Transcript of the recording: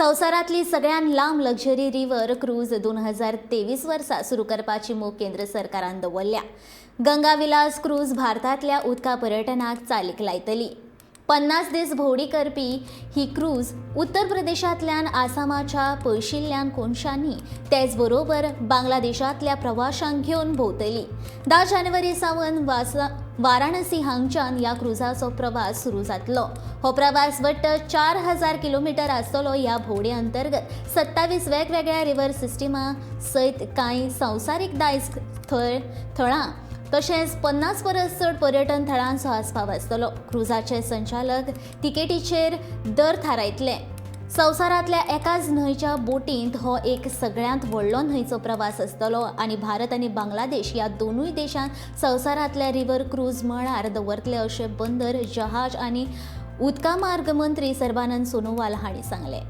संवसारांतली सगळ्यात लांब लक्झरी रिव्हर क्रूज 2023 वर्सा सुरू करपाची मोख केंद्र सरकारान दवरल्या. गंगा विलास क्रूज भारतांतल्या उदका पर्यटनाक चालीक लायतली. 50 दीस भोंवडी करपी ही क्रूज उत्तर प्रदेशांतल्यान आसामाच्या पयशिल्ल्यान कोनशांनी तेच बरोबर बांगलादेशांतल्या प्रवाशांक घेवन भोंवतली. 10 जानेवारी सावन वाराणसी हांगच्यान ह्या क्रुजाचो प्रवास सुरू जातलो. हो प्रवास वट्ट 4000 किलोमिटर आसतलो. ह्या भोंवडे अंतर्गत 27 वेगवेगळ्या रिव्हर सिस्टमा सयत कांय संवसारीक दायज थळां तशेंच 50 परस चड पर्यटन थळांचो आस्पाव आसतलो. क्रुजाचे संचालक तिकेटीचेर दर थारायतले. संवसारांतल्या एकाच न्हंयच्या बोटींत हो एक सगळ्यांत व्हडलो न्हंयचो प्रवास आसतलो आनी भारत आनी बांगलादेश ह्या दोनूय देशांत संवसारांतल्या रिव्हर क्रूज मळार दवरतले अशें बंदर, जहाज आनी उदका मार्ग मंत्री सर्बानंद सोनोवाल हांणी सांगलें.